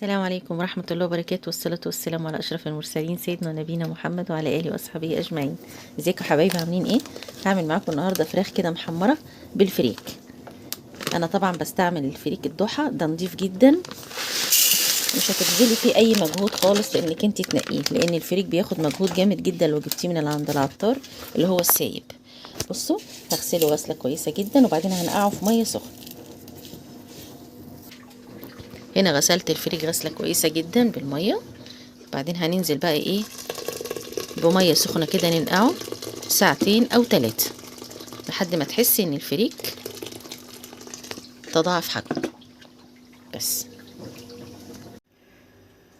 السلام عليكم ورحمة الله وبركاته، والصلاة والسلام على أشرف المرسلين سيدنا نبينا محمد وعلى آله وأصحابه أجمعين. ازيكم يا حبايبي، عاملين ايه؟ هعمل معاكم النهاردة فراخ كده محمرة بالفريك. أنا طبعا بستعمل الفريك الضحى ده، نضيف جدا، مش هتبذلي فيه أي مجهود خالص لأنك انت تنقية، لأن الفريك بياخد مجهود جامد جدا لو جبتيه من عند العطار اللي هو السايب. بصوا هغسله غسلة كويسة جدا وبعدين هنقعه في مية سخنة. هنا غسلت الفريك غسلة كويسة جدا بالمية، بعدين هننزل بقى ايه بمية سخنة كده ننقعه ساعتين او 3 لحد ما تحسي ان الفريك تضاعف حجمه. بس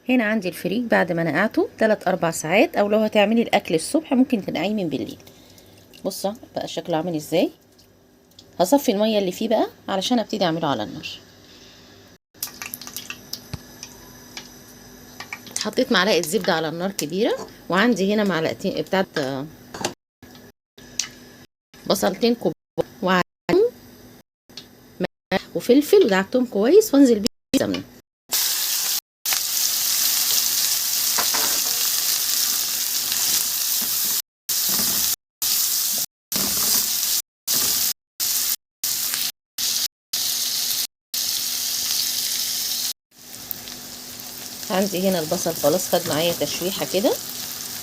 هنا عندي الفريك بعد ما نقعته 3-4 ساعات، او لو هتعملي الاكل الصبح ممكن تنقعيه من بالليل. بصوا بقى شكله عامل ازاي. هصفي المية اللي فيه بقى علشان ابتدي اعمله على النار. حطيت معلقة زبدة على النار كبيرة، وعندي هنا معلقتين بتاعت بصلتين كبار وعندي ملح وفلفل ودعكتهم كويس، وانزل بيه سمنة. عندي هنا البصل خلاص خد معايا تشويحة كده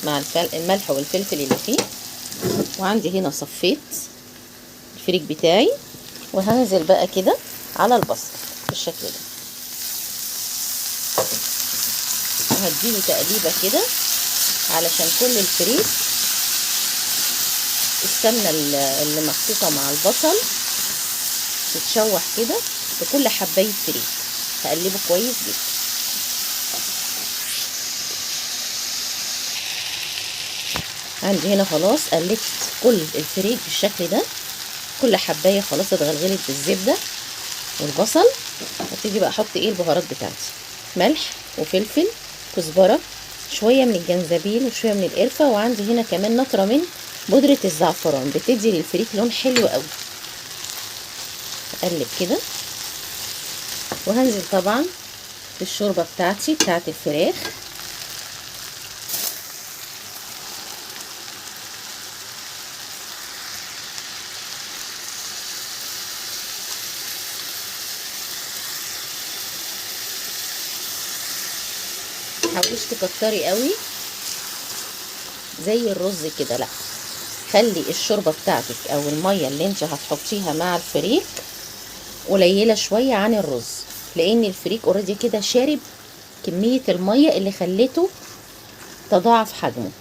مع الملح والفلفل اللي فيه، وعندي هنا صفيت الفريك بتاعي، وهنزل بقى كده على البصل بالشكل ده، وهديله تقليبة كده علشان كل الفريك السمنة اللي محطوطة مع البصل تتشوح كده بكل حباية فريك. هقلبه كويس جدا. عندي هنا خلاص قلبت كل الفريك بالشكل ده، كل حبايه خلاص اتغلغلت بالزبده والبصل. هبتدي بقى احط ايه البهارات بتاعتي: ملح وفلفل، كزبره، شوية من الجنزبيل وشوية من القرفه، وعندي هنا كمان نطره من بودره الزعفران بتدي للفريك لون حلو قوي. اقلب كده، وهنزل طبعا بالشوربه بتاعتي بتاعت الفراخ. متحاوليش تكتري قوي زي الرز كده، لا، خلي الشوربة بتاعتك او المية اللي انت هتحطيها مع الفريك قليله شوية عن الرز، لان الفريك already كده شارب كمية المية اللي خليته تضاعف حجمه.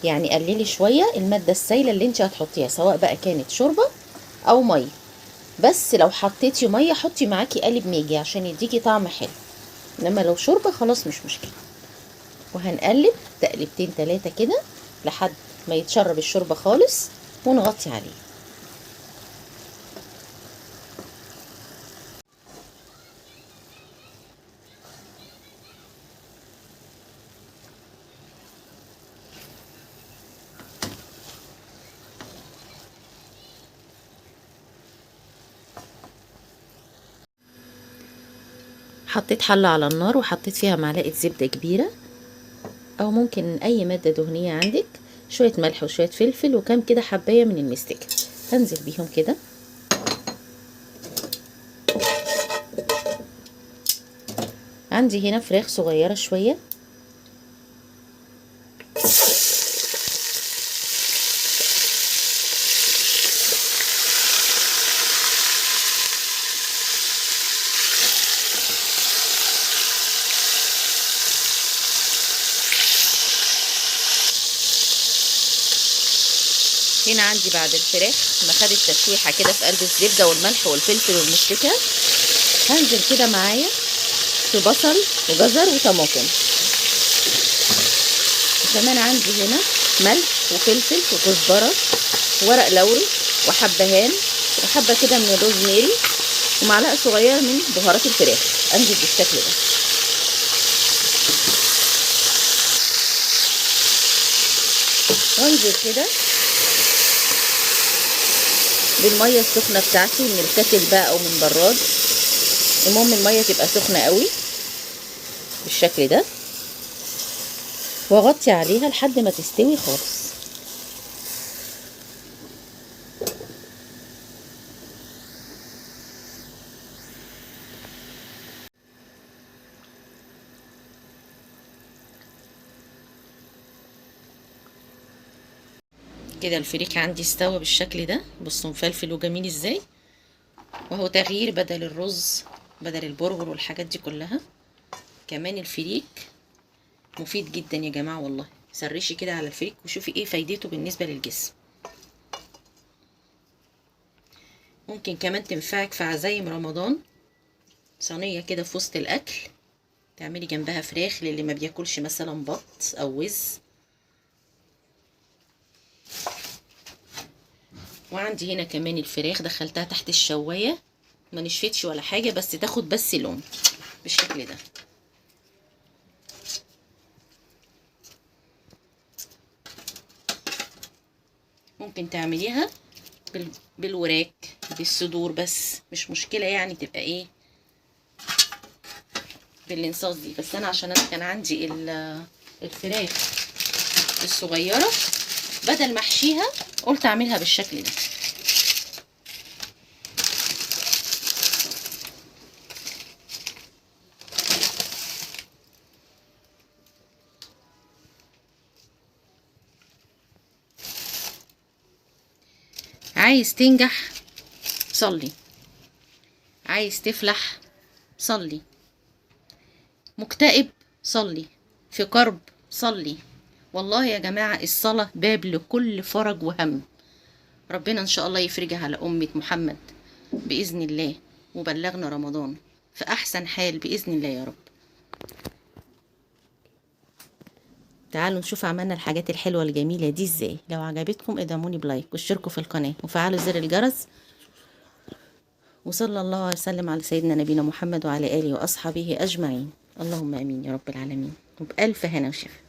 يعني قللي شوية المادة السائلة اللي انت هتحطيها، سواء بقى كانت شوربة او مية. بس لو حطيتي مية حطي معاكي قالب ماجي عشان يديكي طعم حلو، انما لو شوربة خلاص مش مشكلة. وهنقلب تقلبتين 3 كده لحد ما يتشرب الشوربة خالص، ونغطي عليه. حطيت حلة على النار وحطيت فيها معلقة زبدة كبيرة، او ممكن اي مادة دهنية عندك، شوية ملح وشوية فلفل وكام كده حباية من المستكة. هنزل بيهم كده. عندي هنا فراخ صغيرة شوية، هنا عندي بعد الفراخ ما خدت تشويحه كده في قلب الزبدة والملح والفلفل والمستكه، هنزل كده معايا في بصل وجزر وطماطم، وكمان عندي هنا ملح وفلفل وكزبره وورق لوري وحبهان وحبه كده من الروزميري ومعلقة صغيرة من بهارات الفراخ. انزل بالشكل ده. وانزل كده بالمية السخنة بتاعتي من الكتل بقى او من براد، المهم المية تبقى سخنة قوي. بالشكل ده، واغطي عليها لحد ما تستوي خالص. كده الفريك عندي استوى بالشكل ده، بصوا مفلفل وجميل ازاي، وهو تغيير بدل الرز بدل البرغل والحاجات دي كلها. كمان الفريك مفيد جدا يا جماعة والله، سرشي كده على الفريك وشوفي ايه فايدته بالنسبة للجسم. ممكن كمان تنفعك في عزايم رمضان، صينية كده في وسط الاكل تعملي جنبها فراخ للي ما بياكلش مثلا بط او وز. وعندي هنا كمان الفراخ دخلتها تحت الشواية، ما نشفتش ولا حاجة، بس تاخد بس لون بالشكل ده. ممكن تعمليها بالوراك بالصدور، بس مش مشكلة يعني تبقى ايه بالانصاص دي. بس انا عشان انا كان عندي الفراخ الصغيرة بدل ما احشيها قلت اعملها بالشكل ده. عايز تنجح صلي، عايز تفلح صلي، مكتئب صلي، في كرب صلي. والله يا جماعة الصلاة باب لكل فرج وهم. ربنا إن شاء الله يفرجها على أمة محمد بإذن الله، وبلغنا رمضان في أحسن حال بإذن الله يا رب. تعالوا نشوف عملنا الحاجات الحلوة الجميلة دي ازاي. لو عجبتكم ادعموني ب like واشتركوا في القناة وفعلوا زر الجرس. وصلى الله وسلم على سيدنا نبينا محمد وعلى آله وأصحابه أجمعين. اللهم آمين يا رب العالمين، وبألف هنا وشفا.